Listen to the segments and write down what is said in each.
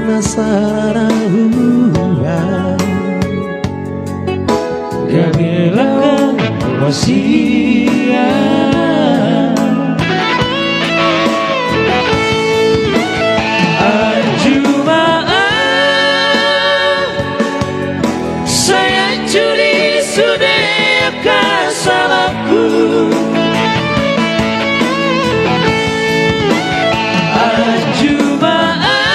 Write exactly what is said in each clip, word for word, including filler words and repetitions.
Sarahuba gabe laho sian anju ma ahu. Sai anju di sude angka salangku. Anju ma ahu.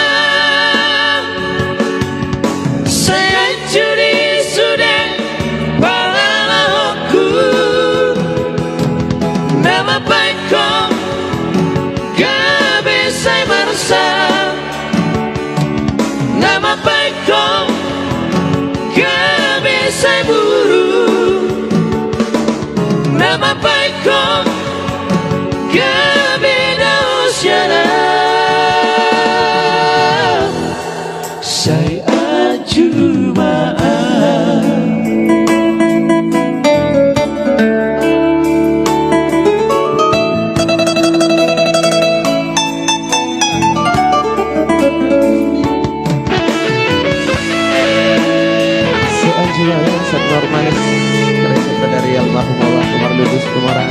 Sai anju di sude pangalahonku. Na mambahen ho gabe sai marsa. Na mambahen ho gabe sai muru. Na mambahen ho gabe dao sian ahu. Sai anju ma ahu. Sai anju ma ahu, satu normalis. Karya cipta dari almarhum Abang Umar Lubis Tumorang.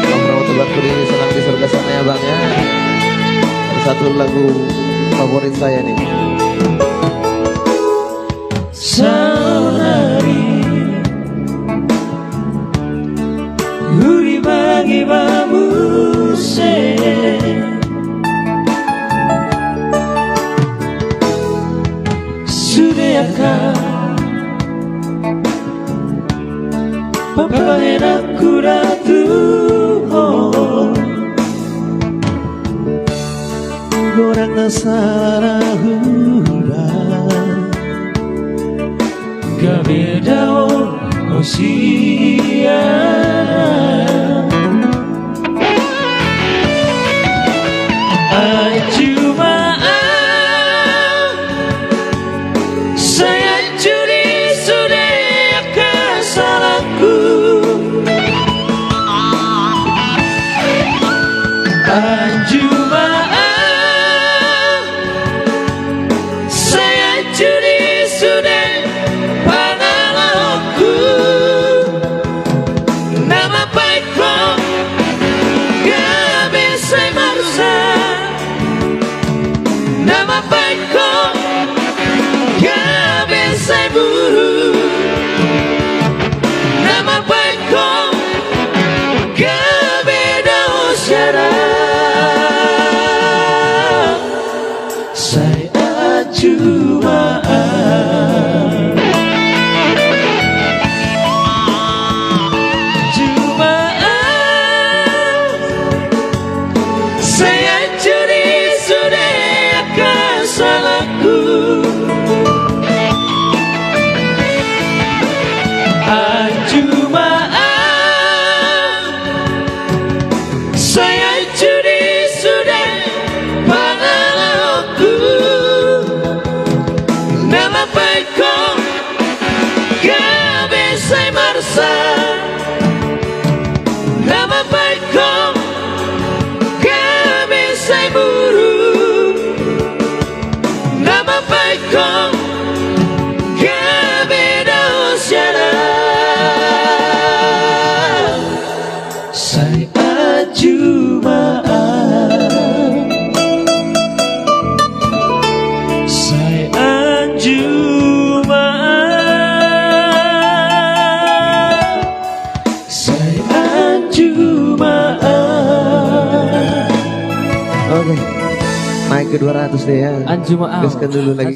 Selamat merawat tubuh di sana, di surga sana ya, Bang, ya. Ada satu lagu favorit saya nih. Saonari huribangi ma muse sude angka pambahenanku da tu ho. Godang na sarahuba gabe dao ho sian anju ma ahu. Sai anju di sude angka salangku. Anju ma ahu. Sai anju di sude pangalahonku. Na mambahen ho gabe sai marsa. Na mambahen ho gabe sai muru. Na mambahen ho gabe dao sian ahu. Sai anju ma ahu. Anju ma ahu. Sai anju di sude angka salangku. Anju ma ahu. Sai anju di sude pangalahonku. Na mambahen ho gabe sai marsa. Na mambahen ho gabe sai muru. Na mambahen ho gabe dao sian ahu. Sai anju ma ahu. Sai anju ma ahu. Sai anju ma ahu. Oke. Naik ke dua ratus deh ya. Anju ma ahu. Gaskan dulu lagi.